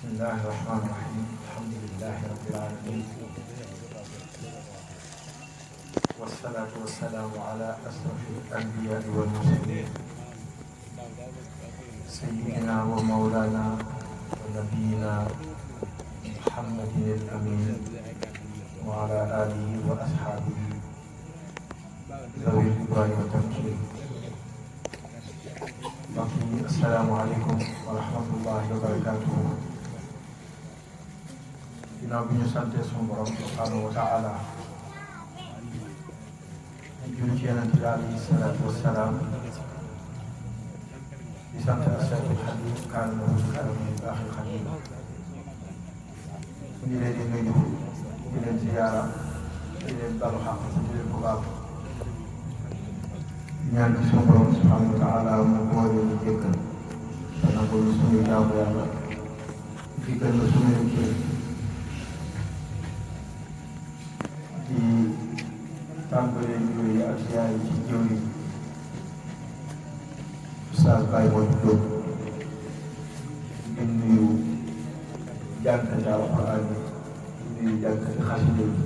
الله الرحمن الرحيم الحمد لله رب العالمين والصلاة والسلام على أشرف الأنبياء والمرسلين سيدنا ومولانا ونبينا محمد الأمين وعلى آله وأصحابه ذوي الرضوان والتمكين. السلام عليكم ورحمة الله وبركاته. ginnaaw bi ñu sante sunu borom subhanahu wa taala jul ci yonent bi alayhi salaatu wassalaam di sant Seexul Xadiim kaana lahu karamil baaxil xadiim ñu ngi leen di nuyu di leen ziyaara di leen balu xaq di leen ko baal ñaan ci sunu borom subhanahu wa taala mu boole ñu jéggal te nangul suñu jaamu yàlla fi gën la suñu kii di tàmbalee yooyu ak ziyaar yi ci jiw yi Oustaz Baye moo ñu jóg di nuyu jànkati Alxuraan yi di nuyu jànkati xasida yi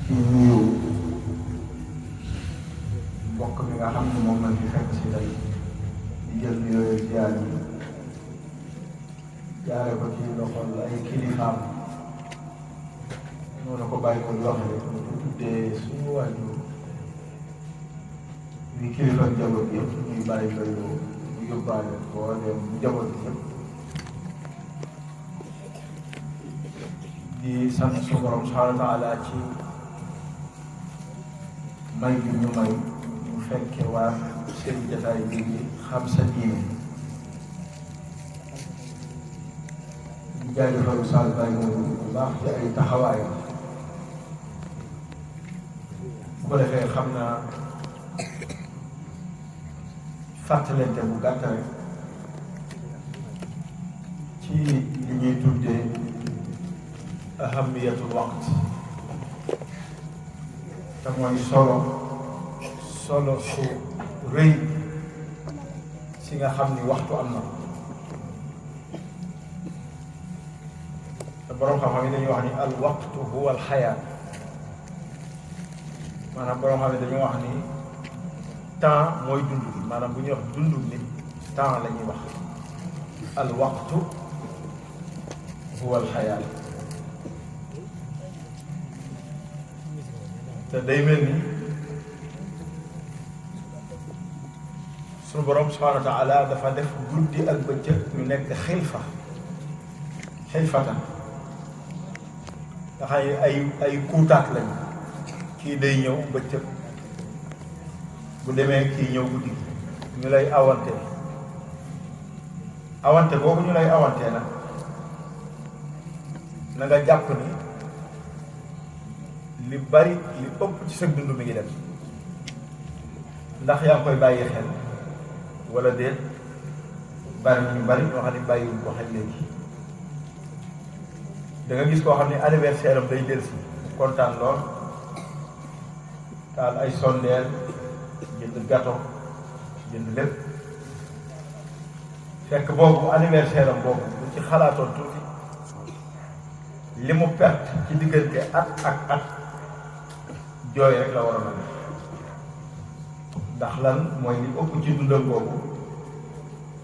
di nuyu mbokk mi nga xam ne moom lañ fi fekk si tey di jël yooyu ziyaar yi jaare ko ci loxol ay kilifaam noonu ko bàyyi ko waxee mu tuddee suñu waajur bi kilifa njaboot yëpp ñuy bàyyi bayoo mu yóbbaale boo dem njaboot yëpp di sant su borom subhanahu wa taala ci may bi ñu may mu fekke waa seen jataay bi xam sa diine di jaajëfal Oustaz Baye moom bu baax ci ay taxawaayam bu ko defee xam naa fàttalante bu gàtt rek ci li ñuy tuddee ahamiyatul waqt te mooy solo su rëy si nga xam ni waxtu am na te borom xam-xam yi dañuy wax ni al waqtu huwa al xayaat maanaam borom xam ne dañoo wax ni temps mooy dund bi maanaam bu ñuy wax dundu nit temps la ñuy wax al waqtu huwa al xayaat te day mel ni sunu borom subhanahu wa taala dafa def guddi ak bëccëg ñu nekk xilfatan nga xam ne ay kuutaat lañu kii day ñëw bëccëg bu demee kii ñëw guddi ñu lay awante boobu ñu lay awante nag na nga jàpp ni li bari li ëpp ci sa dund mi ngi dem ndax yaa ngi koy bàyyi xel wala déet bari ñu bari ñoo xam ne bàyyiwuñ ko xel léegi da nga gis koo xam ne anniversaire am day dellusi kontaan lool taal ay sondeel jënd gâteau jënd lépp fekk boobu anniversaire am boobu bu ci xalaatoon tuuti li mu perte ci diggante at ak at jooy rek la waroon a def ndax lan mooy li ëpp ci dundam boobu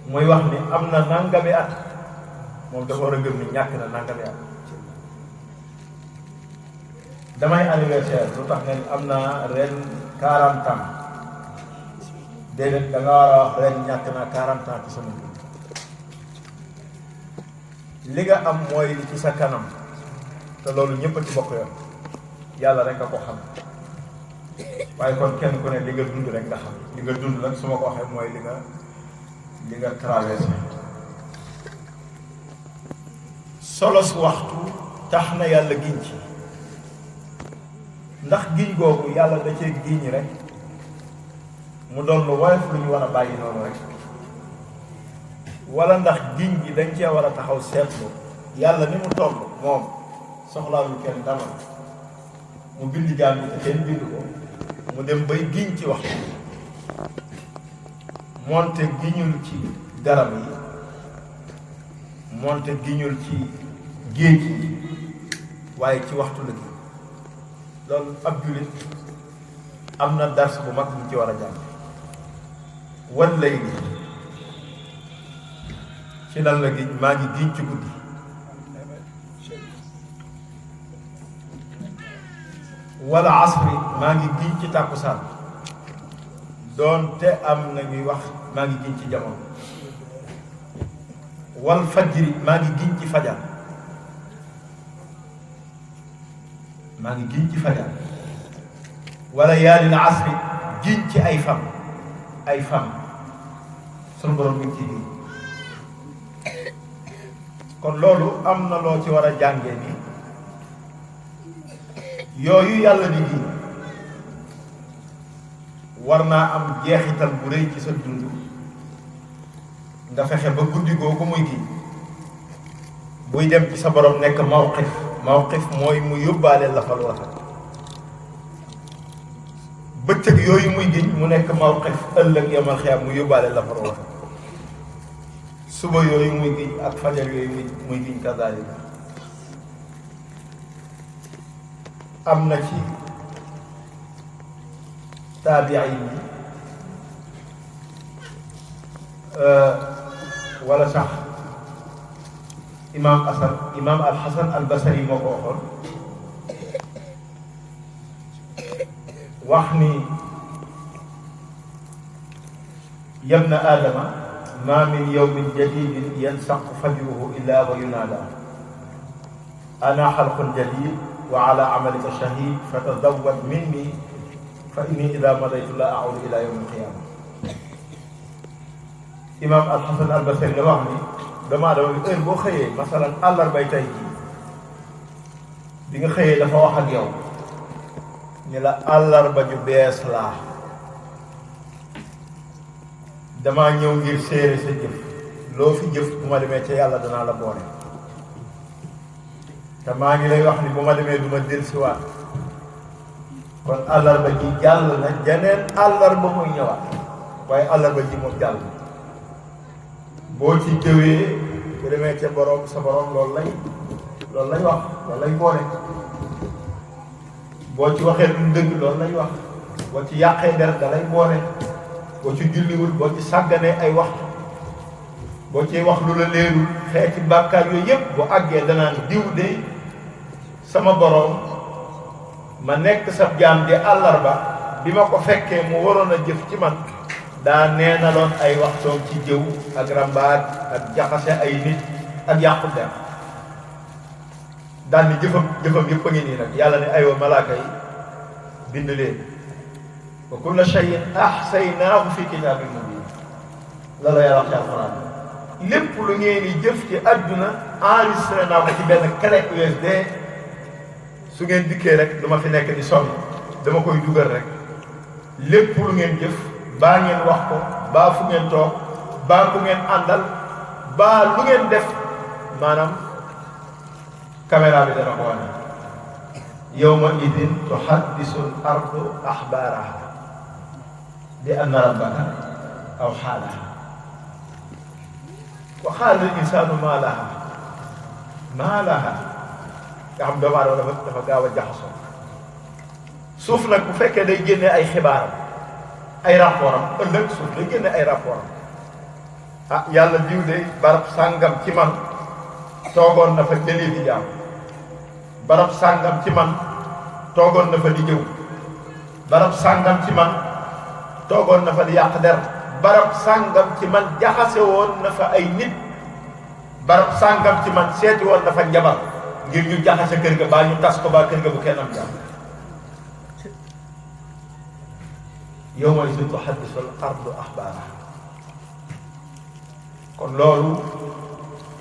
muy wax ni am na nangami at moom dafa war a gëm ni ñàkk na nangami at damay anniversaire lu tax ngeen am naa ren 40 ans déedéet da nga war a wax ren ñàkk naa 40 ans ci sama dund li nga am mooy li ci sa kanam te loolu ñëpp a ci bokk yoon yàlla rek a ko xam waaye kon kenn ku ne li nga dund rek nga xam li nga dund nag su ma ko waxee mooy li nga traversé solo su waxtu tax na yàlla giñ ci ndax giñ googu yàlla da cee giñ rek mu doon lu woyof lu ñu war a bàyyi noonu rek wala ndax giñ gi dañ cee war a taxaw seetlu yàlla ni mu toll moom soxlaalul kenn dama mu bind jaam bi te kenn bind ko mu dem bay giñ ci waxtu moonte giñul ci garab yi moonte giñul ci géej gi waaye ci waxtu la gi loolu ab jullit am na dars bu mag bu ci war a jàng. wan lay gi ci lan la giñ maa ngi giñ ci guddi wala asri maa ngi giñ ci tàkkusaan doonte am na ñuy wax maa ngi giñ ci jamono wal fajri maa ngi giñ ci fajar maa ngi giñ ci fajar wala yaalil asri giñ ci ay fan sunu borom mi ngi ci giñ kon loolu am na loo ci war a jàngee ni yooyu yàlla di giñ war naa am jeexital bu rëy ci sa dund nga fexe ba guddi googu muy giñ buy dem ci sa borom nekk mawqif mooy mu yóbbaale la fa lu rafet bëccëg yooyu muy giñ mu nekk mawqif ëllëg yamal xiyaam mu yóbbaale la fa lu rafet suba yooyu muy giñ ak fajar yooyu muy giñ kazaalika am na ci taabiin yi wala sax imaam al-Hasan al-Basri moo ko waxoon wax ni yabna aadama ma min yawmin jadidin yansaqu fajruhu illa wa yunaada ana xalqun jadid wa ala amalika shahid fatazawwad minni fa inni ida madaytu la audu ila yawmi alqiyama imaam al-Hasan al-Basri nga wax ni damaa dama bi heure boo xëyee masalan àllarbay tey jii bi nga xëyee dafa wax ak yow ni la àllarba ju bees laa damaa ñëw ngir séere sa jëf loo fi jëf bu ma demee ca yàlla danaa la boole te maa ngi lay wax ni bu ma demee du ma dellusiwaat kon àllarba ji jàll na janeen àllarba muy ñëwaat waaye àllarba ji moom jàll boo ci jëwee bu demee ca borom sa borom loolu lay wax loolu lay boole boo ci waxee lu dëgg loolu lay wax boo ci yàqee der da lay boole boo ci julliwul boo ci sàgganee ay waxtu boo ci wax lu la leerul xeeti bàkkaar yooyu yëpp bu àggee danaan diw de sama borom ma nekk sa jaam di àllarba bi ma ko fekkee mu waroon a jëf ci man daa neenaloon ay waxtoom ci jëw ak rambaaj ak jaxase ay nit ak yàqu der daal ni jëfam yëpp a ngi nii nag yàlla ne aywa malaaka yi bind leen wa kulla shay'in ahsaynaahu fi kitaabin mubiin la la yàlla wax ci alxuraan lépp lu ngeen di jëf ci àdduna enregistré naa ko ci benn clé USB su ngeen dikkee rek du ma fi nekk di sonn dama koy dugal rek lépp lu ngeen jëf baa ngeen wax ko baa fu ngeen toog baa ku ngeen àndal baa lu ngeen def maanaam caméra bi dana ko wane yawma idin tuhaddisu al-ardu axbaaraha bi anna rabbaka awhaa laha wa qaala al-insaanu maa laha nga xam doomu aadama dafa gaaw a jaxasoo suuf nag bu fekkee day génne ay xibaaram ay rapportam ëllëg suuf day génne ay rapportam ah yàlla diw de barab sàngam ci man toogoon na fa jëlee di jaam barab sàngam ci man toogoon na fa di jëw barab sàngam ci man toogoon na fa di yàq der barab sàngam ci man jaxase woon na fa ay nit barab sàngam ci man seeti woon na fa njabar ngir ñu jaxase kër ga baa ñu tas ko baa kër ga bu kenn am jàmm yawma idin tuhaddisu al-ardu axbaaraha kon loolu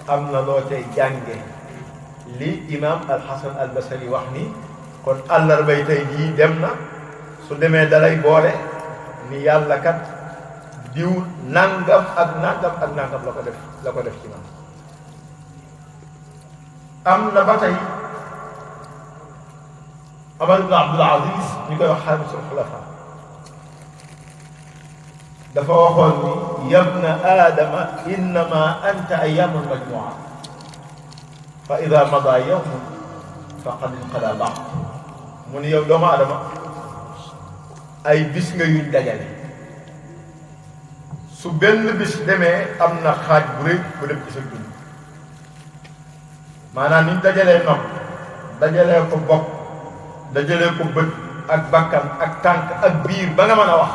am na loo cay jànge li imam al-Hasan al-Basri wax ni kon àllarbay tey jii dem na su demee dalay boole ni yàlla kat diw nangam ak nangam ak nangam la ko def ci man am na ba tey Omar ibn Abdul Aziz ñu koy wax xaamisul xulafa dafa waxoon ni yabna aadama innama anta ayyamul majmua fa ida mada yawmun faqad inqada ba'd mu ni yow doomu adama ay bis nga yuñ dajale su benn bis demee am na xaaj bu rëy bu dem ci sa dund maanaam niñ dajalee nopp dajalee ko bopp dajalee ko bët ak bakkan ak tànk ak biir ba nga mën a wax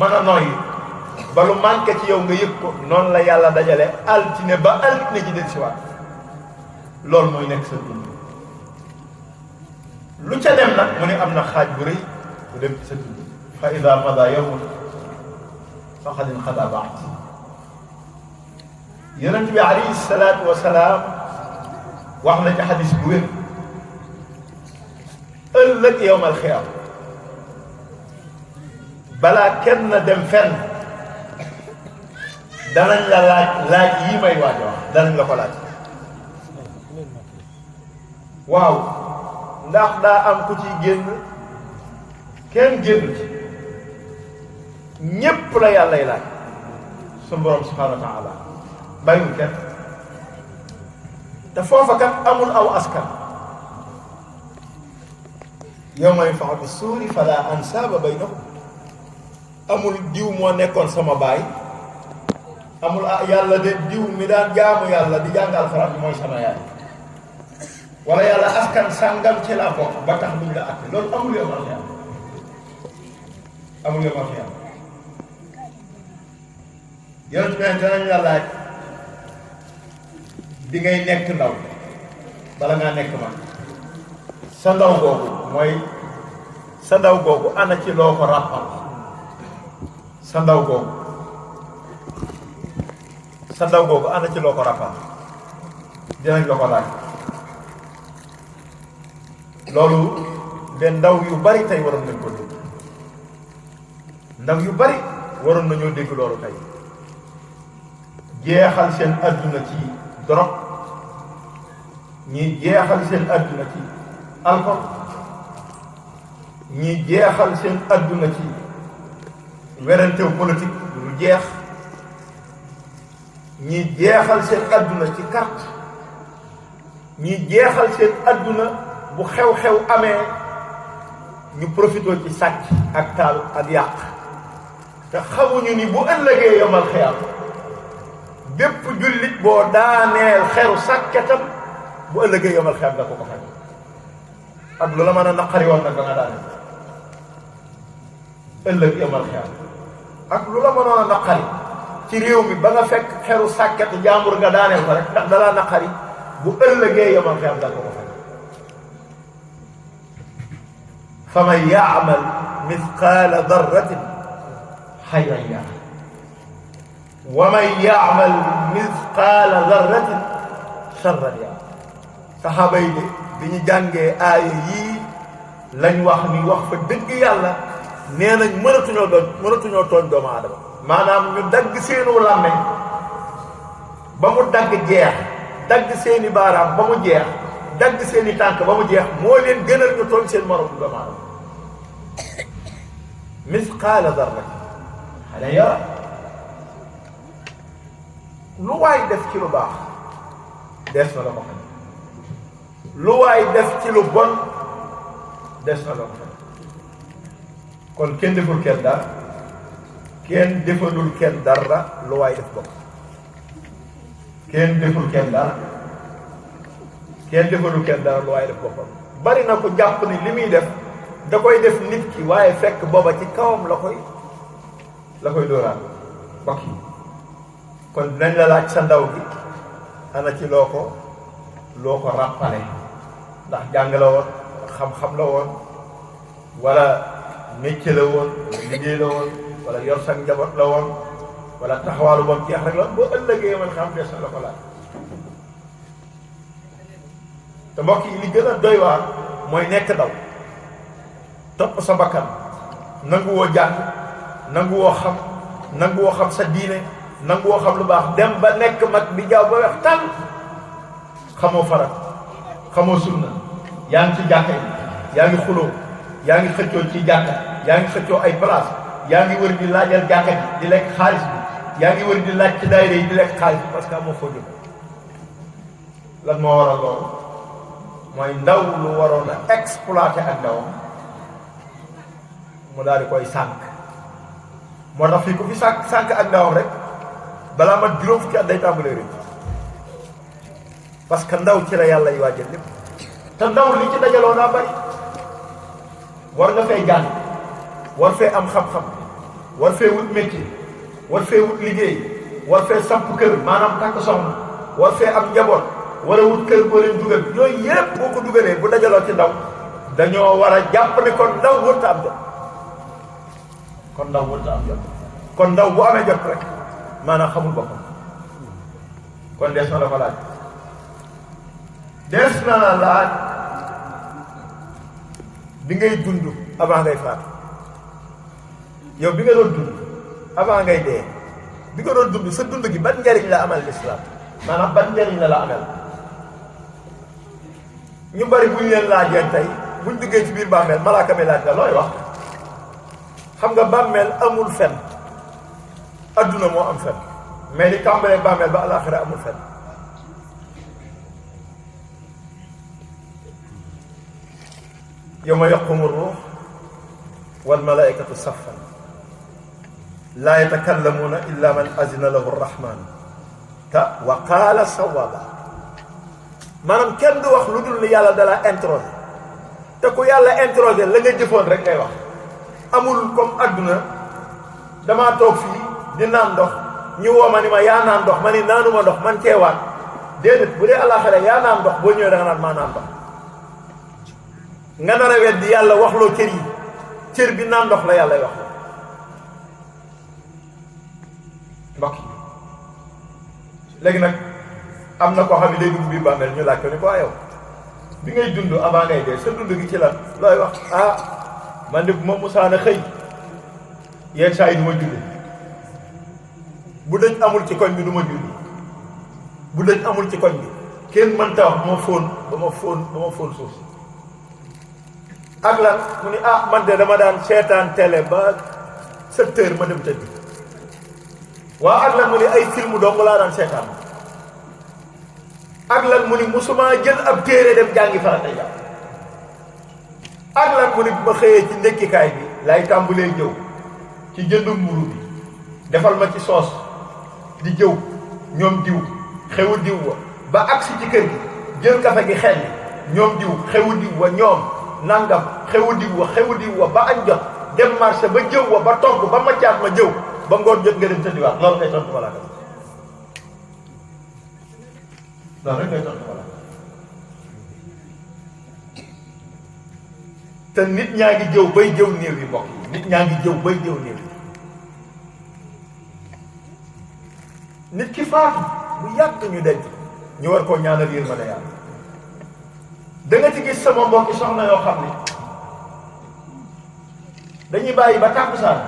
mën a noyyi ba lu manqué ci yow nga yëg ko noonu la yàlla dajale altine ba altine ji del si waat loolu mooy nekk sa dund lu ca dem nag mu ne am na xaaj bu rëy bu dem ci sa dund fa ida mada yawmun faqad inqada ba'd yonent bi alayhi salaatu wa salaam wax na ci xadis bu wér ëllëg yawmal xiyaam balaa kenn dem fenn danañ la laaj yii may waaj a wax danañ la ko laaj waaw ndax daa am ku ciy génn kenn génn ci ñépp la yàllay laaj suñu borom subhanahu wa taala bàyyiwul kenn te foofa kat amul aw askan yawma yunfaxu fi suuri fala ansaaba baynahum amul diw moo nekkoon sama baay amul yàlla de diw mi daan jaamu yàlla di jàng alxuraan bi mooy sama yaay wala yàlla askan sàngam ci la bokk ba tax duñ la àtte loolu amul yawmal xiyaam amul yawmal xiyaam yonent bi danañ la laaj di ngay nekk ndaw bala ngaa nekk mag sa ndaw googu mooy sa ndaw googu ana ci loo ko ràppal sa ndaw googu ana ci loo ko ràppal dinañ la ko laaj loolu de ndaw yu bari tey waroon nañ ko dégg ndaw yu bari waroon nañoo dégg loolu tey jeexal seen adduna ci dorog ñi jeexal seen adduna ci alcool ñi jeexal seen adduna ci werantew politique lu jeex ñi jeexal seen adduna ci carte ñi jeexal seen adduna bu xew-xew amee ñu profité ci sàcc ak taal ak yàq te xamuñu ni bu ëllëgee yomal xiyaam bépp jullit boo daaneel xeru sàkketam bu ëllëgee yomal xiyaam nga ko ko fay ak lu la mën a naqari woon nag ba nga daaneel ëllëg yomal xiyaam ak lu la mënoon a naqari ci réew mi ba nga fekk xeru sàkket jàmbur nga daaneel ko rek ndax dalaa naqari bu ëllëgee yomal xiyaam nga ko ko fay faman yaamal mithqaala darratin xayran yara wa man yaamal mithqaala darratin charran yara saxaaba yi de bi ñu jàngee aaya yii lañ wax ni wax fa dëgg yàlla nee nañ mënatuñoo tooñ doomu aadama maanaam ñu dagg seenu làmmeñ ba mu dagg jeex dagg seeni baaraam ba mu jeex dagg seeni tànk ba mu jeex moo leen gënal ñu tooñ seen morom doomu aadama misqaala darratin xale yara lu waay def ci lu baax des na la ko xam lu waay def ci lu bon des na la ko xam kon kenn deful kenn dara kenn defalul kenn dara lu waay def bopp kenn deful kenn dara kenn defalul kenn dara lu waay def boppam bari na ko jàpp ni li muy def da koy def nit ki waaye fekk booba ci kawam la koy dóoraat mbokk yi kon dinañ la laaj sa ndaw gi ana ci loo ko ràppale ndax jàng la woon xam-xam la woon wala métier la woon wala liggéey la woon wala yor sa njaboot la woon wala taxawaalu bam jeex rek la boo ëllëgee man xam des na la ko laaj te mbokk yi li gën a doy waar mooy nekk ndaw topp sa bakkan nanguwoo jàng nanguwoo xam sa diine nanguwoo xam lu baax dem ba nekk mag bi jaaw ba wex tàll xamoo farat xamoo sunna yaa ngi ci jàkka yi yaa ngi xuloo yaa ngi xëccoo ci jàkka yaa ngi xëccoo ay place yaa ngi wër di laajal jàkka ji di lekk xaalis bi yaa ngi wër di laaj ci daayira yi di lekk xaalis bi parce que amoo foo jóg lan moo waral loolu mooy ndaw lu waroon a exploité ak ndawam mu daal di koy sànq moo tax fii ku fi sànq ak ndawam rek balaa mat juróom fukki at day tàmbalee rëcc parce que ndaw ci la yàlla yi waajal lépp te ndaw li ci dajaloo naa bari war nga fee jàng war fee am xam-xam war fee wut métier war fee wut liggéey war fee samp kër maanaam takk soxna war fee am njaboot war a wut kër boo leen dugal yooyu yépp boo ko dugalee bu dajaloo ci ndaw dañoo war a jàpp ne kon ndaw wërta am jot kon ndaw wërta am jot kon ndaw bu amee jot rek maanaam xamul boppam kon dees na la ko laaj dees na la laaj bi ngay dund avant ngay faatu yow bi nga doon dund avant ngay dee bi nga doon dund sa dund gi ban njariñ la amal l'islam maanaam ban njariñ la amal ñu bari buñ leen laajee tey buñ duggee ci biir bàmmeel malaaka mi laaj la looy wax xam nga bàmmeel amul fen adduna moo am fen mais li tàmbalee bàmmeel ba alaxira amul fen yawma yaqumu ruux wal malaikatu saffan laa yatakallamuuna illa man azina lahu rrahman wa qaala sawaba maanaam kenn du wax lu dul ni yàlla dala introsé te ku yàlla introsé la nga jëfoon rek ngay wax amul comme adduna damaa toog fii di naan ndox ñu woo ma ni ma yaa naan ndox ma ni naanuma ndox man ceewaat déedéet bu dee àllaaxira yaa naan ndox boo ñëwee da nga naan maa naan ndox nga nar a weddi yàlla waxloo cër yi cër bi naan ndox la yàlla wax mbokk yi léegi nag am na koo xam ne day dugg biir bàmmeel ñu laaj ko ni ko yow bi ngay dund avant ngay dee sa dund gi ci lan looy wax man de bu ma musaana xëy yenn saa yi du ma julli bu dëj amul ci koñ bi du ma julli bu dëj amul ci koñ bi kenn mënta wax ba ma fóon suuf si ak lan mu ni man de dama daan seetaan télé ba 7 heures ma dem tëdd waaw ak lan mu ni ay film dong laa daan seetaan ak lan mu ni musuma jël ab téere dem jàngi farata ja ak lan mu ni bu ma xëyee ci ndekkikaay bi lay tàmbalee jëw ci jënd mburu bi defal ma ci soos di jëw ñoom diw xewu diw wa ba agsi ci kër gi jël kafe gi xel ñoom diw xewu diw wa ñoom nangam xewu diw wa ba añ jot dem marché ba jëw wa ba togg ba maccaat ma jëw ba ngoon jot nga dem tëddiwaat loolu ngay tontu malaaka loolu rek ngay tontu malaaka te nit ñaa ngi jëw bay jëw néew yi mbokk yi nit ñaa ngi jëw bay jëw néew yi nit ki faatu bu yàgg ñu denc ñu war koo ñaanal yërmande yàlla da nga ci gis sama mbokki soxna yoo xam ne dañuy bàyyi ba tàkkusaan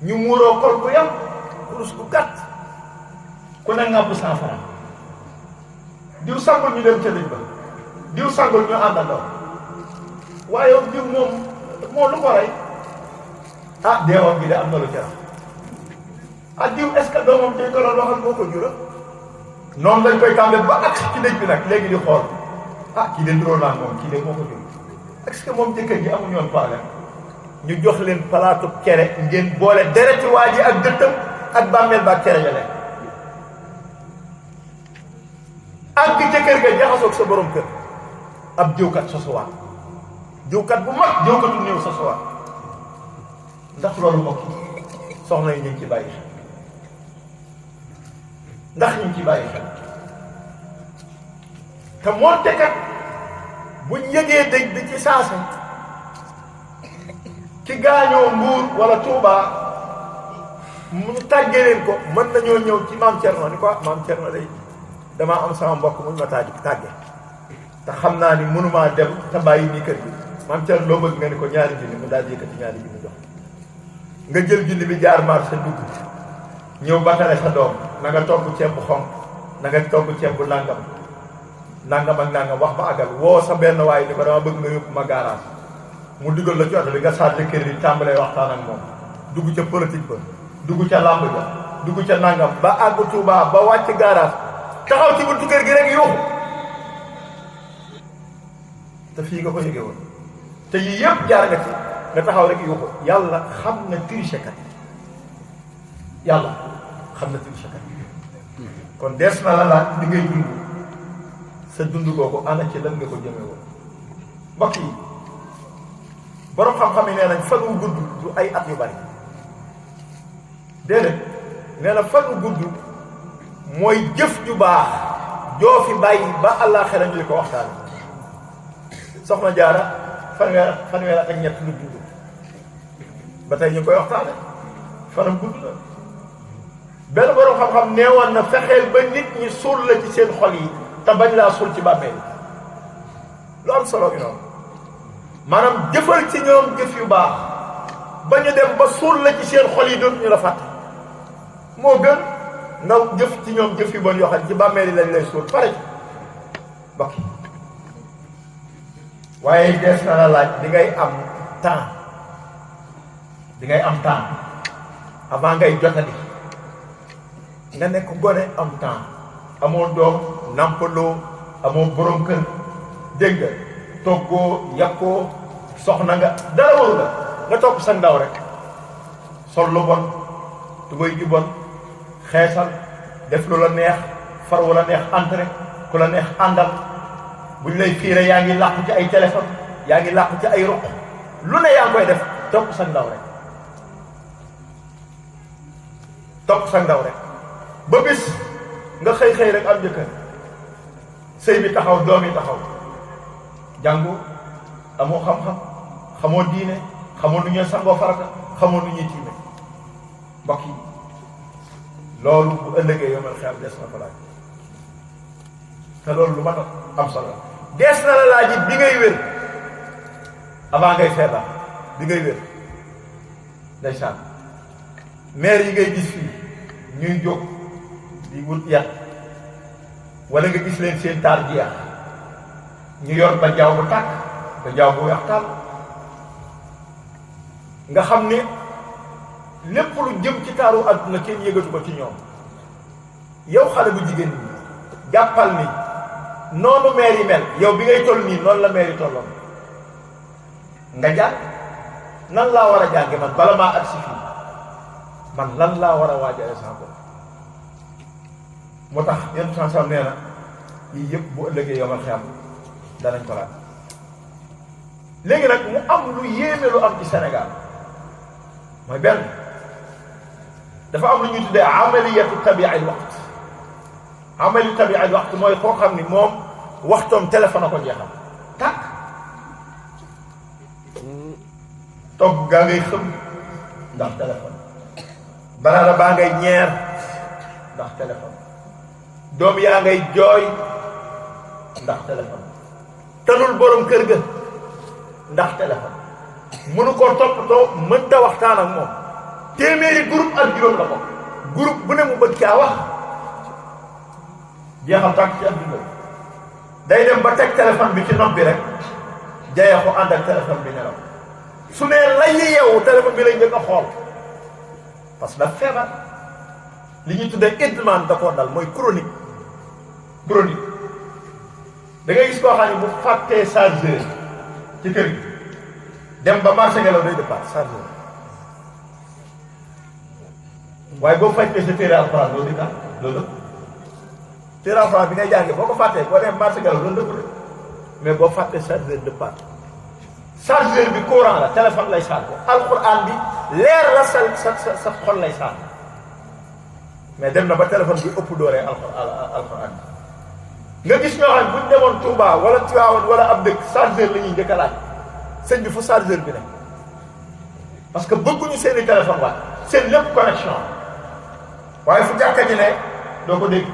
ñu muuroo kol bu yam kurus bu gàtt ku ne ngàbb 100 francs diw sangul ñu dem ca dëj ba diw sangul ñu àndandoo waaye diw moom moo lu ko rey deewam gi de am na lu ca diw est-ce que doomam dañ ko doon waxal moo ko jura noonu lañ koy tàmbale ba ak ci dëj bi nag léegi di xool kii de nduróo naa moom kii de moo ko jur est-ce que moom jëkkër ji amuñu woon problème ñu jox leen palaatu cere ngeen boole dereti waa ji ak dëttam ak bàmmeel ba ak cere ja lekk ak jëkkër ga jaxasoog sa borom kër ab jëwkat sosuwaat jëwkat bu mag jëwkatu néew sosuwaat ndax loolu mbokk soxna yi ñu ngi ci bàyyi xel ndax ñu ngi ci bàyyi xel te moonte kat buñ yëgee dëj bi ci saasa ki gaañoo Mbuur wala Touba mu tàggee leen ko mën nañoo ñëw ci maam Thierno ni ko maam Thierno day damaa am sama mbokk muñ ma tàgge te xam naa ni mënumaa dem te bàyyi nii kër gi maam Thierno loo bëgg nga ni ko ñaari junni mu daal di yëkkati ñaari junni jox nga jël junni bi jaar marché dugg ñëw batale sa doom na nga togg ceeb bu xonq na nga togg ceeb bu nangam ak nangam wax ba àggal woo sa benn waay ni ko dama bëgg nga yóbbu ma garage mu dugal la ci oto bi nga chargé kër yi tàmbalee waxtaan ak moom dugg ca politique ba dugg ca làmb ja dugg ca nangam ba àgg Touba ba wàcc garage taxaw ci buntu kër gi rek yuuxu te fii nga ko yëgee woon te yii yëpp jaar nga ci nga taxaw rek yuuxu yàlla xam na trichekat yàlla xam na trichekat kon dees na la laaj li ngay dund sa dund googu ana ci lan nga ko jëmee woon mbokk yi borom xam-xam yi nee nañ fan wu gudd du ay at yu bari déedéet nee na fan wu gudd mooy jëf ju baax joo fi bàyyi ba àllaaxira ñu di ko waxtaane soxna jaara fanweer ak ñett lu dund ba tey ñu koy waxtaane fanam gudd na benn borom xam-xam neewoon na fexeel ba nit ñi suul la ci seen xol yi te bañ laa suul ci bàmmeel lu am solo gi noonu maanaam jëfal ci ñoom jëf yu baax ba ñu dem ba suul la ci seen xol yi dootuñu la fàtte moo gën nga jëf ci ñoom jëf yu bon yoo xam ci bàmmeel yi lañ lay suul pare ci mbokk yi waaye dees na la laaj di ngay am temps avant ngay jotali nga nekk gone am temps amoo doom nampaloo amoo borom kër dégg nga toggoo yàqoo soxna nga dara waru nga topp sa ndaw rek sol lu bon tubéy ju bon xeesal def lu la neex far wu la neex entré ku la neex àndal buñ lay fiire yaa ngi làqu ci ay téléphone yaa ngi làqu ci ay ruq lu ne yaa ngi koy def topp sa ndaw rek ba bis nga xëy rek am jëkkër sëy bi taxaw doom yi taxaw jàngu amoo xam-xam xamoo diine xamoo nu ñuy sangoo farata xamoo nu ñuy tiime mbokk yi loolu bu ëllëgee yomal xeam des na ko laaj te loolu lu mat a am solo dees na la laaj it bi ngay wér avant ngay feebar bi ngay wér ndeysaan maire yi ngay gis fii ñuy jóg di wut yat wala nga gis leen seen taar jeex ñu yor ba jaaw bu tàkk ba jaaw bu weex tàll nga xam ne lépp lu jëm ci taaru àdduna kenn yëgatu ko ci ñoom yow xale bu jigéen ñi jàppal ni noonu meer yi mel yow bi ngay toll nii noonu la meer yi tolloon nga jàng nan laa war a jànge man bala maa agsi fii man lan laa war a waajale sama bopp moo tax yenn chanson nee na yii yëpp bu ëllëgee yomal xiyam danañ ko laaj léegi nag mu am lu yéeme lu am ci Sénégal mooy benn dafa am lu ñuy tuddee amaliyatu tabi'il waqt amaliyatu tabi'il waqt mooy koo xam ni moom waxtoom téléphone a ko jeexal tàkk togg gaa ngay xëm ndax téléphone banaana baa ngay ñeer ndax téléphone doom yaa ngay jooy ndax téléphone tanul borom kër ga ndax téléphone mënu koo toppatoo mënta waxtaan ak moom téeméeri groupe ak juróom la ko groupe bu ne mu bëgg caa wax jeexal tàkk ci adduna day dem ba teg téléphone bi ci nopp bi rek jayee ko ànd ak téléphone bi nelaw su nee lay yeewu téléphone bi lay njëkk a xool parce que daf feebar li ñuy tuddee idman da koo dal mooy chronique da ngay gis koo xam ne bu fàttee chargeur ci kër gi dem ba marché ngelaw day départ chargeur waaye boo fàttee sa téere alxuraan loolu di tax loolu dëpp téere alxuraan bi ngay jàngee boo ko fàttee boo dem marché ngelaw loolu dëpp de mais boo fàttee chargeur départ chargeur bi courant la téléphone lay chargé alxuraan bi leer la sa xol lay chargé mais dem na ba téléphone bi ëpp dooree alxuraan bi nga gis ñoo xam ne buñ demoon Touba wala Tivaouane wala ab dëkk chargeur la ñuy njëkk a laaj sëñ bi fu chargeur bi ne parce que bëgguñu seeni téléphone waat seen lépp connexion waaye fu jàkka ji ne doo ko dégg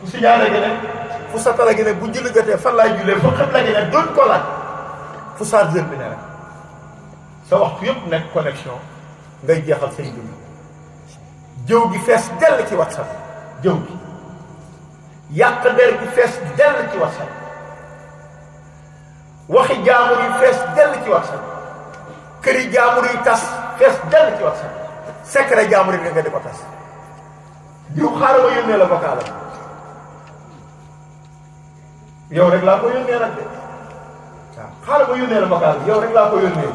fu signalé gi ne fu satala gi ne bu julli jotee fan laay jullee fu xet la gi ne doon ko laaj fu chargeur bi ne rek sa waxtu yëpp nekk connexion ngay jeexal say dund jëw gi fees dell ci WhatsApp jëw gi yàq der gi fees dell ci WhatsApp waxi jaamur yi fees dell ci WhatsApp këri jaamur yi tas fees dell ci WhatsApp secret jaamur yi nga di ko tas diw xaaral ma yónnee la vocal yow rek laa ko yónnee nag de waaw xaaral ma yónnee la vocal bi yow rek laa ko yónnee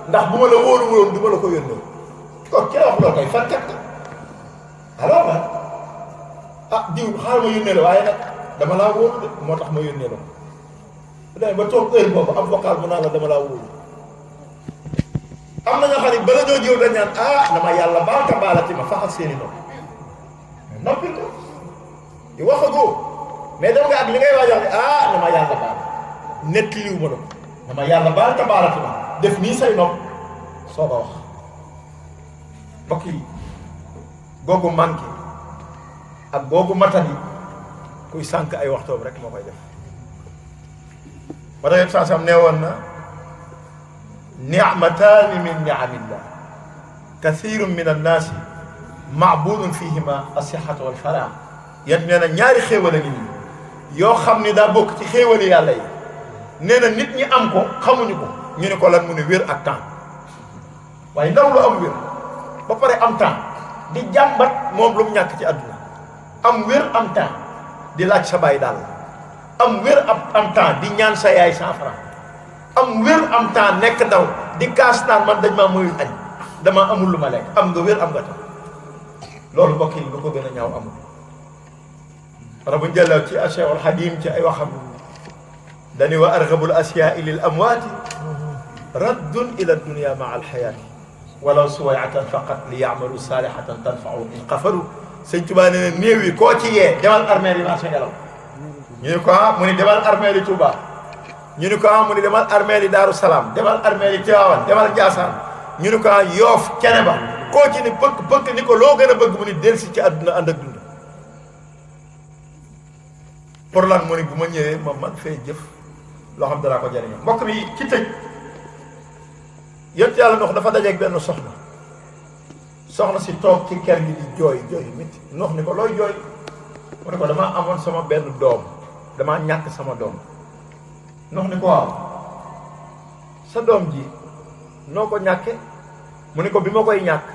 ndax bu ma la wóolu woon du ma la ko yónnee kon kii wax loolu koy fànkat alors nag ah diw xaaral ma yónnee la waaye nag dama laa wóolu de moo tax ma yónnee la ko bu demee ba toog heure boobu am vocal mu naan la dama laa wóolu am na nga xam ne bala ñoo jiw dañ naan ah na ma yàlla baal ka baalati ma faxal seeni nopp noppi ko di waxagoo mais dem nga ak li ngay waajal ne ah na ma yàlla baal nettaliwu ma la ko na ma yàlla baal ka baalati ma def nii say nopp soo ko wax mbokk yi googu manqué ak googu matali kuy sànq ay waxtoom rek moo koy def ba tax saa sam nee woon na ni'mataani min ni'amillah kathirun min annaasi maabudun fihima as-sihhatu wal farah yéen nee na ñaari xéewal a ngi nii yoo xam ni daa bokk ci xéewali yàlla yi nee na nit ñi am ko xamuñu ko ñu ne ko lan mu ne wér ak temps waaye ndaw lu am wér ba pare am temps di jàmbat moom lu mu ñàkk ci àdduna am wér am temps di laaj sa baay daal am wér am temps di ñaan sa yaay 100 francs am wér am temps nekk ndaw di kaas naan man dañ maa mayul añ dama amul lu ma lekk am nga wér am nga temps loolu mbokk yi lu ko gën a ñaaw amul wala bu ñu jëlee ci Cheikhul Xadim ci ay waxam dañuy wa argabul asyaai lil amwaati raddun ila dunia maa alxayaati walaw suwayatan faqat li yaamalu saalihatan tanfau in qafaru sëñ Tuubaa nee na néew yi koo ci yee demal armée yi marché ngelaw ñu ne ko ah mu ni demal armée yi Touba ñu ne ko ah mu ni demal armée yi Daaru Salaam demal armée yi Tiwaawan demal Njaasaan ñu ne ko ah Yoof Cene ba koo ci ni bëgg ni ko loo gën a bëgg mu ni delsi ci àdduna ànd ak dund pour lan mu ni bu ma ñëwee ma man fee jëf loo xam danaa ko jëriñoo mbokk mi ci tëj yëpp yàlla ndox dafa dajeeg benn soxna si toog ci kër gi di jooy métti ndox ni ko looy jooy mu ne ko damaa amoon sama benn doom damaa ñàkk sama doom ndox ni ko waaw sa doom ji noo ko ñàkke mu ne ko bi ma koy ñàkk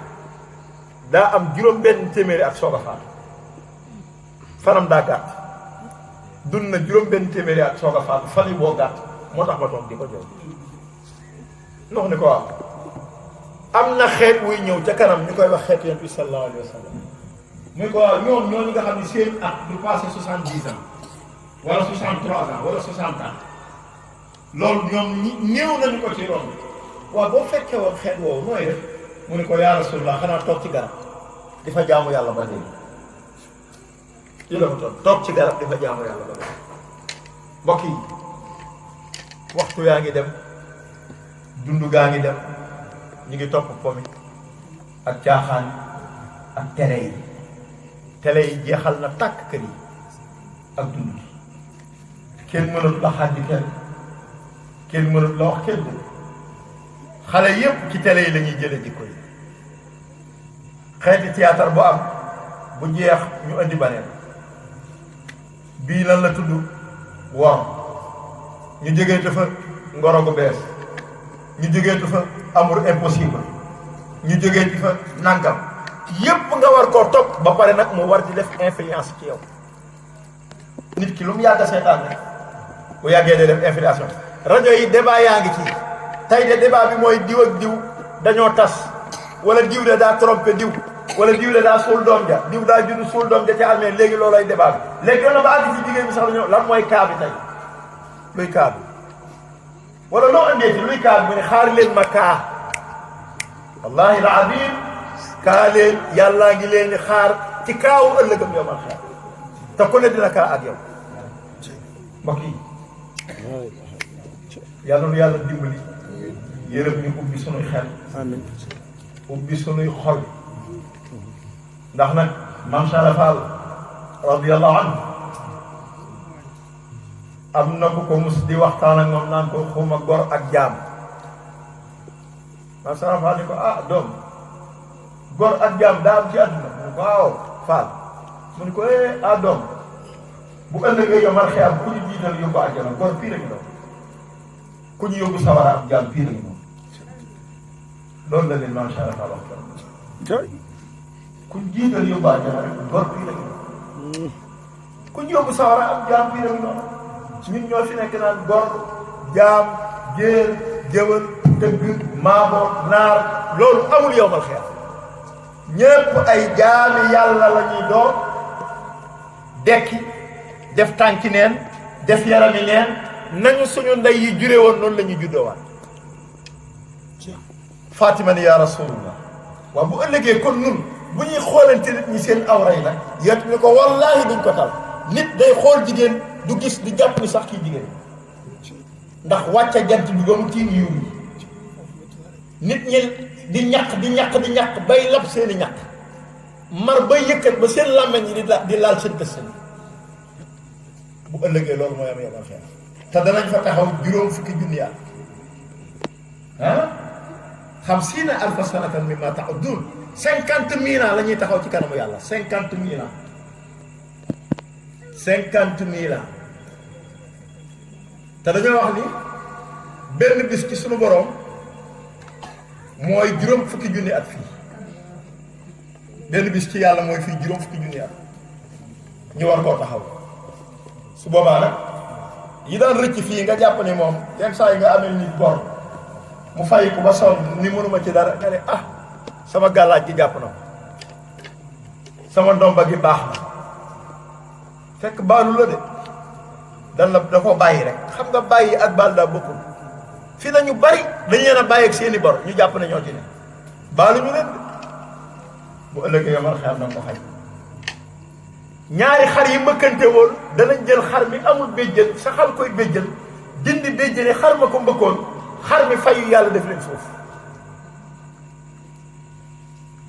daa am juróom benn téeméeri ak soog a faatu fanam daa gàtt dund na juróom benn téeméeri ak soog a faatu fan yi boo gàtt moo tax ma toog di ko jooy ndox ni ko waaw am na xeet wuy ñëw ca kanam ñu koy wax xeetu yonent bi sallallahu alayhi wa sallam muy ko waaw ñoom ñooñu nga xam ne seen at du passé 70 ans wala 63 ans wala 60 ans loolu ñoom ñëw nañu ko ci romb waaw boo fekkee woon xeet woowu nooy def mu ne ko yaa Rasulullah xanaa toog ci garab di fa jaamu yàlla ba léegi yi la ko toog ci garab di fa jaamu yàlla ba léegi mbokk yi waxtu yaa ngi dem dundu gaa ngi dem ñu ngi topp pomi ak caaxaan ak télé yi jeexal na tàkk kër yi ak dund gi kenn mënut la xàddi kenn mënut la wax kenn dund xale yépp ci télé yi la ñuy jële jikko yi xeeti théâtre bu am bu jeex ñu indi baneen bii lan la tudd wor ñu jógee dafa ngoro gu bees ñu jógee fa amour impossible ñu jógee ci fa nangam yépp nga war koo topp ba pare nag mu war di def influence ci yow nit ki lu mu yàgg seetaan rek bu yàggee day def influence rajo yi débat yaa ngi ci tey de débat bi mooy diw ak diw dañoo tas wala diw de daa trompé diw wala diw de daa suul doom ja diw daa judd suul doom ja ci almee léegi loolay débat bi léegi doon na ba àgg ci jigéen bi sax la ñëw lan mooy cas bi tey luy cas bi wala loo andee ci luy kaa bi mu ne xaar leen ma kaa wallahi la azim kaa leen yàllaa ngi leen di xaar ci kaawu ëllëgam yow man xaar te ku ne dina kaa ak yow mbokk yi yàlla nu yàlla dimbali yërëm ñu ubbi sunuy xel ubbi sunuy xol ndax nag Maam Sara Fall radiyallahu anhu am na ku ko mus di waxtaan ak moom naan ko xuma gor ak jaam Maam Sara Fall ni ko ah doom gor ak jaam daa am ci àdduna mu ne ko waaw Fall mu ne ko ah doom bu ëllëgee yomal xëy am ku ñu jiital yóbbu àjjana gor pii la ñu doon ku ñu yóbbu sawara ak jaam pii la ñu doon loolu la leen Maam Sara Fall wax ku ñu jiital yóbbu àjjana rek gor pii la ñu doon ku ñu yóbbu sawara ak jaam pii la ñu doon ñun ñoo fi nekk naan gor jaam géer jëwal dëgg maabo naar loolu amul yowmal xeer ñépp ay jaami yàlla la ñuy doon dekki def tànki neen def yarami neen nañu suñu ndey yi jure woon noonu la ñuy juddoowaat Fatima ni yaa rasulullah waaw bu ëllëgee kon nun bu ñuy xoolante nit ñi seen awra yi nag yet ni ko wallaahi duñ ko tal nit day xool jigéen du gis di jàpp ni sax kii jigéen ndax wàcca jant bi ba mu tiim yiw nit ñi di ñaq bay lab seeni ñaq mar bay yëkkat ba seen làmmeñ yi di laal seen tës bu ëllëgee loolu mooy am yomal xeer te danañ fa taxaw juróom fukki junni at xamsiina alfa sanatan mimma ta'uddun 50 000 ans la ñuy taxaw ci kanamu yàlla 50 000 ans 50 000 ans te dañoo wax ni benn bis ci sunu borom mooy juróom fukki junni at fii benn bis ci yàlla mooy fii juróom fukki junni at ñu war koo taxaw su boobaa nag yi daan rëcc fii nga jàpp ni moom yenn saa yi nga amee nit bor mu fay ko ba sonn ni mënuma ci dara nga ne sama gàllaaj gi jàpp na ko sama ndomba gi baax na fekk baalu la de dan la da ko bàyyi rek xam nga bàyyi ak baal daa bokkul fi na ñu bari dañ leen a bàyyi ak seeni bor ñu jàpp ne ñoo ci ne baalu ñu leen de bu ëllëgee yomal xel na ko xaj ñaari xar yi mbëkkante woon danañ jël xar mi amul béjjën sa xal koy béjjën dindi béjjëne xar ma ko mbëkkoon xar mi fayu yàlla def leen suuf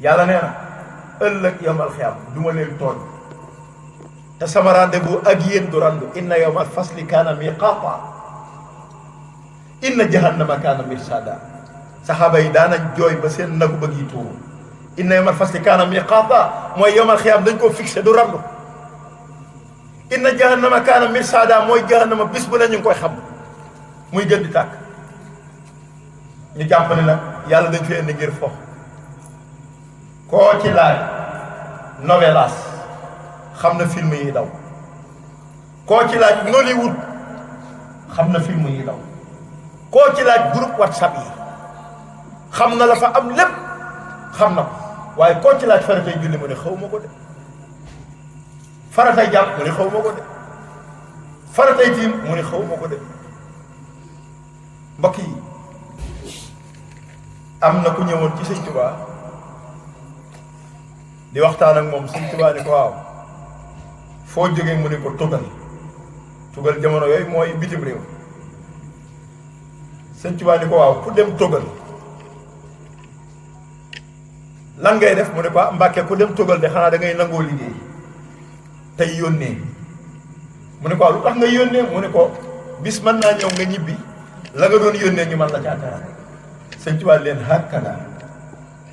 yàlla nee na ëllëg yomal xiyam du ma leen tooñ te sama rendez-vous ak yéen du randu inna yawmal fasli kaana miqaata inna jahannama kaana mirsada saxaaba yi daanañ jooy ba seen nagu bëgg yi tuuru inna yawmal fasli kaana miqaata mooy yomal xiyam dañ koo fixé du randu inna jahannama kaana mirsada mooy jahannama bis bu ne ñu ngi koy xam muy gën di tàkk ñu jàpp ne nag yàlla dañ fi indi ngir fo koo ci laaj novelas xam na film yi daw koo ci laaj Nollywood xam na film yi daw koo ci laaj groupe WhatsApp yi xam na la fa am lépp xam na ko waaye koo ci laaj faratay julli mu ne xaw ma ko de faratay jàpp mu ne xaw ma ko de faratay tiim mu ne xaw ma ko de mbokk yi am na ku ñëwoon ci sëñ Tuubaa di waxtaan ak moom sëñ Tuubaa ni ko waaw foo jógee mu ne ko tugal jamono yooyu mooy bitim réew sëñ Tuubaa ni ko waaw ku dem tugal lan ngay def mu ne ko Mbàkke ku dem tugal de xanaa da ngay nangoo liggéey tey yónnee mu ne ko waaw lu tax nga yónnee mu ne ko bis mën naa ñëw nga ñibbi la nga doon yónnee ñu mën la caatara sëñ Tuubaa leen hakkada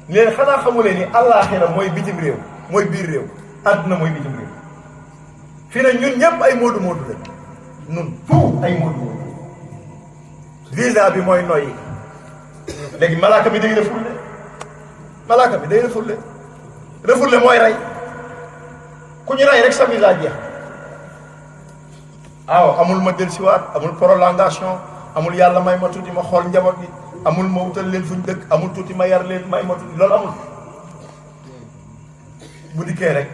leen xanaa xamulee ni àllaaxira mooy bitim réew mooy biir réew àdduna mooy bitim réew fii ne ñun ñëpp ay moodu moodu lañ ñun tout ay moodu moodu visa bi mooy noyyi léegi malaaka bi day refoulé malaaka bi day refoulé mooy rey ku ñu rey rek sa visa jeex waaw amul ma dellusiwaat amul prolongation amul yàlla may ma tuuti ma xool njaboot gi amul ma wutal leen fuñ dëkk amul tuuti ma yar leen may ma tuuti loolu amul bu dikkee rek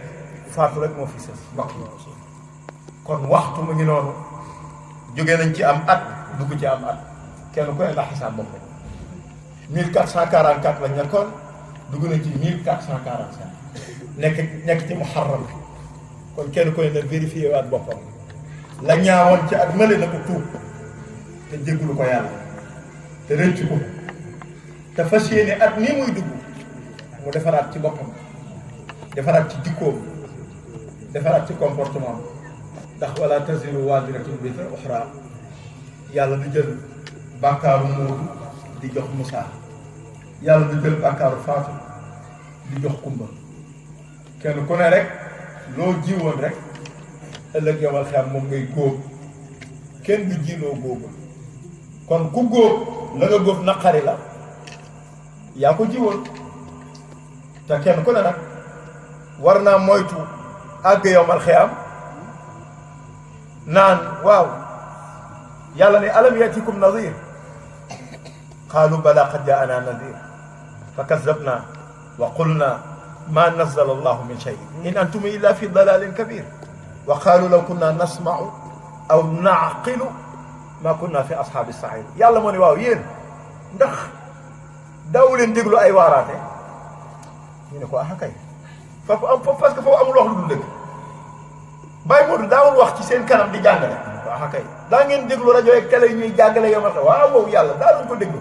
faatu rek moo fi sës mbokk yi kon waxtu mu ngi noonu jóge nañ ci am at dugg ci am at kenn ku ne ndax xisaab bopp 1444 lañ nekkoon dugg nañ ci 1445 nekk ci muharram kon kenn ku ne na vérifié waat boppam la ñaawoon ci at mële na ko tuub te jéggulu ko yàlla te rëcc ko te fas yéene at nii muy dugg mu defaraat ci boppam defaraat ci jikkoom defaraat ci comportement ndax wala taziru waziratun wizra uxra yàlla du jël bàkkaaru Moodu di jox Moussa yàlla du jël bàkkaaru Fatou di jox Kumba kenn ku ne rek loo jiwoon rek ëllëg yawmal xiyaam moom ngay góob kenn du jiiloo góobu kon ku góob la nga góob naqari la yaa ko jiwoon te kenn ku ne nag war naa moytu àgg yawmal xiyaam naan waaw yàlla ne alam yatikum nadir qaalu bala qad jaana nadir fa kazabna wa qulna ma nazala allahu min shay in antum illa fi dalalin kabir wa qaalu law kunna nasma'u aw na'qilu ma kunna fi ashaabi sa'iir yàlla moo ne waaw yéen ndax daawu leen déglu ay waaraate ñu ne ko ah kay foofu am parce que foofu amul wax lu dul dëgg Baye Modou daawul wax ci seen kanam di jàngale waaw kay daa ngeen déglu rajo yeeg télé yi ñuy jàngale yow ma waaw wow yàlla daa doon ko déglu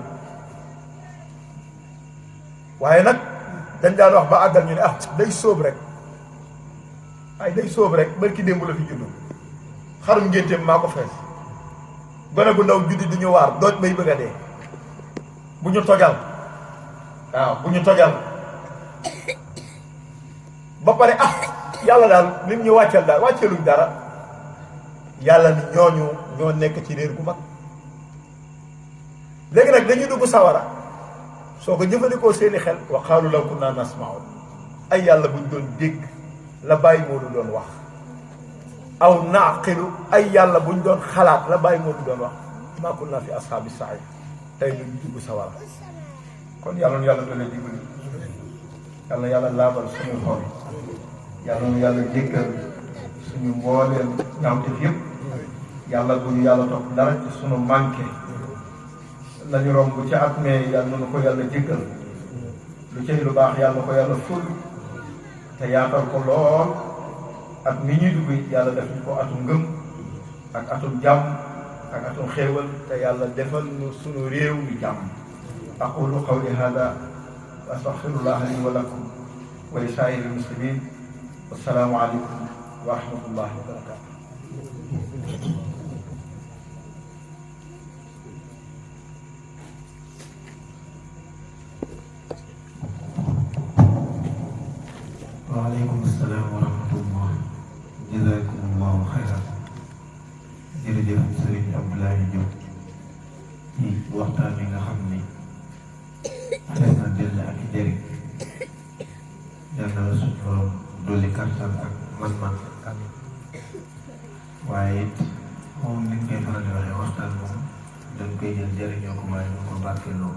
waaye nag dañ daan wax ba àggal ñu ne ah day sóob rek ay day sóob rek barki démb la fi juddu xarum ngénteem maa ko fees gone gu ndaw juddi di ñu waar dooj bay bëgg a dee bu ñu tojal waaw bu ñu tojal ba pare ah yàlla daal lim ñu wàcceel daal wàcceeluñ dara yàlla ni ñooñu ñoo nekk ci réer gu mag léegi nag dañuy dugg sawara soo ko jëfandikoo seeni xel wa qaalu law kunna nasma'u ay yàlla buñ doon dégg la Baye Modou doon wax aw naaqilu ay yàlla buñ doon xalaat la Baye Modou doon wax maa kunna fi ashaabi sa'iir tey ñu dugg sawara kon yàlla nu yàlla doole dimbali yàlla yàlla laabal suñu xol yàlla nu yàlla jéggal suñu mbooleem ñaawteef yëpp yàlla bu ñu yàlla topp dara ci suñu manqué lañu romb ci at mee yàlla nu ko yàlla jéggal lu cay lu baax yàlla ko yàlla ful te yaatal ko lool at mi ñuy dugg yàlla def ñu ko atum ngëm ak atum jàmm ak atum xéewal te yàlla defal nu suñu réew mi jàmm aqulu qawli hada wa astaghfirullah li wa lakum wa li saa'iri muslimin wassalaamu aleykum wa rahmatullahi wa barakatuh waaleykum salaam wa rahmatullah jazakumullahu xayran jërëjëf sëriñ Abdoulaye Diop ci waxtaan bi nga xam ni fees na dell ak i njëriñ yal na la suñu borom dolli kàttan ak man-man waaye it moom ni ñu koy faral di waxee waxtaan moom dañ koy jël jëriñoo ko waaye ñu ko barkeeloo